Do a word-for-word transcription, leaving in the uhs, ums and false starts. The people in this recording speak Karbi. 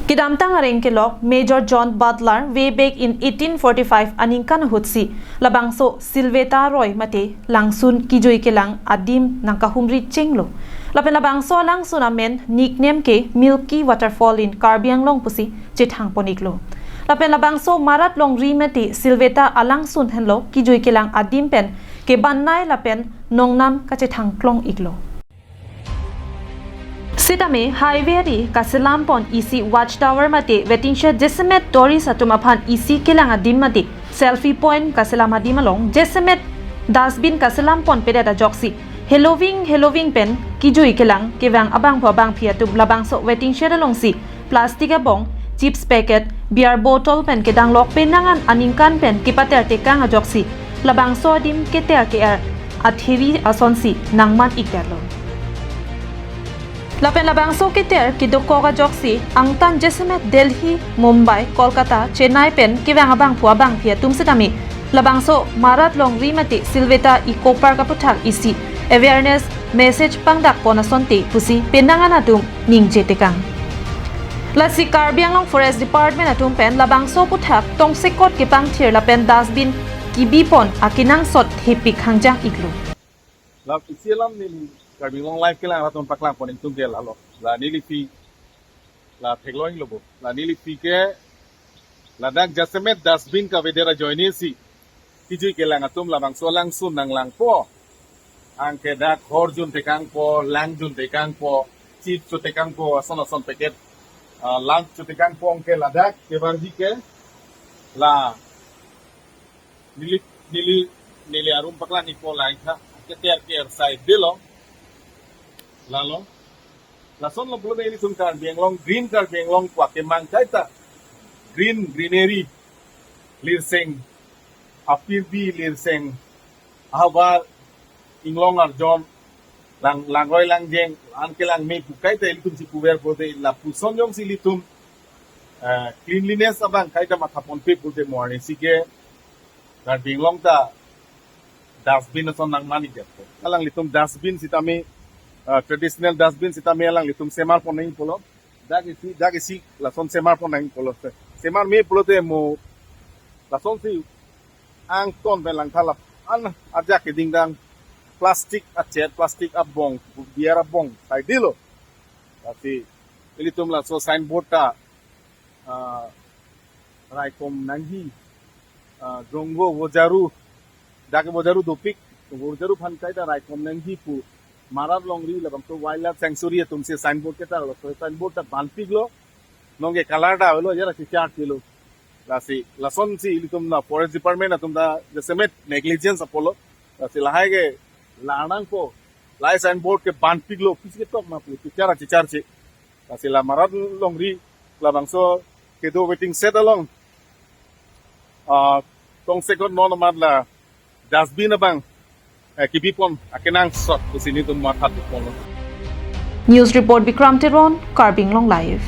Kedamtang areng kelok Major John Butler way back in eighteen forty-five aningkan ahutsi labangso Silveta Roy mate Langsun kijui kelang adim nangkahumri chenglo. Lapen labangso alangsun amen nickname ke Milky Waterfall in Karbi Anglong pusi chethangpon-iklo. Lapen labangso Marat Longri mate Silveta alangsun henlo kijui kelang adim pen kebannei lapen nongnam kachethangklong-iklo. Sitame highway ari kaselam pon isi Watchtower mate waiting shed jasemet tourist atum aphan isi kelang adim mate selfie point kaselam adim along jasemet dustbin kaselam ponpedet ajoksi heloving heloving pen kijui kelang kevang abangphu abangphi atum labangso waiting shed alongsi plastic abong, chips packet, beer bottle pen kedanglok penang an aningkan pen kepater tekang ajoksi labangso adim keter ke-er athiri asonsi nangman-ikdetlo. Lapen labangso keter kedokok ajoksi angtan jasemet Delhi, Mumbai, Kolkata, Chennai pen kevang abangphu abangphi atum sitame labangso Marat Longri mate Silveta Eco Park aputhak isi awareness message pangdak pon asonte pusi penang an atum ningje tekang. Lasi Karbi Anglong Forest Department atum pen labangso aputhak tongsekot kepangthir lapen dustbin kebi pon akenangsot hepik hangjang-iklo. La isi alam neli Karbi Anglong Live kelang arat atum paklang pon ingtung ke lalo. La neli pi la theklong-iklo bo. La neli pi ke ladak jasemet dustbin kavedet ajoinesi kijui kelang atum labangso alangsun nanglangpo. Anke dak ghor jun tekangpo, lang jun tekangpo, chips cho tekangpo, ason ason packet, ah, lunch cho tekangpo, anke ladak kebarji ke la neli neli neli arum paklang-ikpo, la ikha keter ke-er side delo. Lalo. Lasonlo pulote ilitum Karbi Anglong, Green Karbi Anglong pu akemang kaita. Green, greenery. Lirseng apirbi, lirseng ahavar, inglong arjon, lang, langroi langjeng, anke langme pu kaita ilitum si puver pulote lapuson jongsi ilitum, eh, cleanliness abang kaita matha ponpe pulote mo arnisi ke Karbi Anglong ta dustbin ason nangman-ikdetpo. Alanglitum dustbin sitame, ah, traditional dustbin sitame alanglitum semar pon nangji pulo. Dak isi, dak isi lason semar pon nangji pulo. Semar me pulote mo lasonsi angton pen langtha lap an ajak kedingdang plastic achet, plastic abong, beer abong, sai dilo. Lasi ilitum laso signboard ta, ah, raikom nangji, ah, Drongvo Vojaru, dak Vojaru dopik, Vojaru aphan kaita raikom nangji pu Marat Longri labangso Wildlife Sanctuary atum si signboard ketar lo, so signboard ta banpiklo, nonke color ta avelo, jara si char chilo. Lasi, lasonsi ilitum na Forest Department atum ta jasemet negligence apotlo. Lasi lahai ke la nangpo, lahai signboard ke banpiklo, pisi ketok ma pu, chichar chichar che. Lasi la Marat Longri labangso kedo waiting shed along, ah, tongsekot non amat la dustbin abang, eh, kebi pon akenangsot pusi nelitum matha ponlo. News report Bikram Teron, Karbi Anglong Live.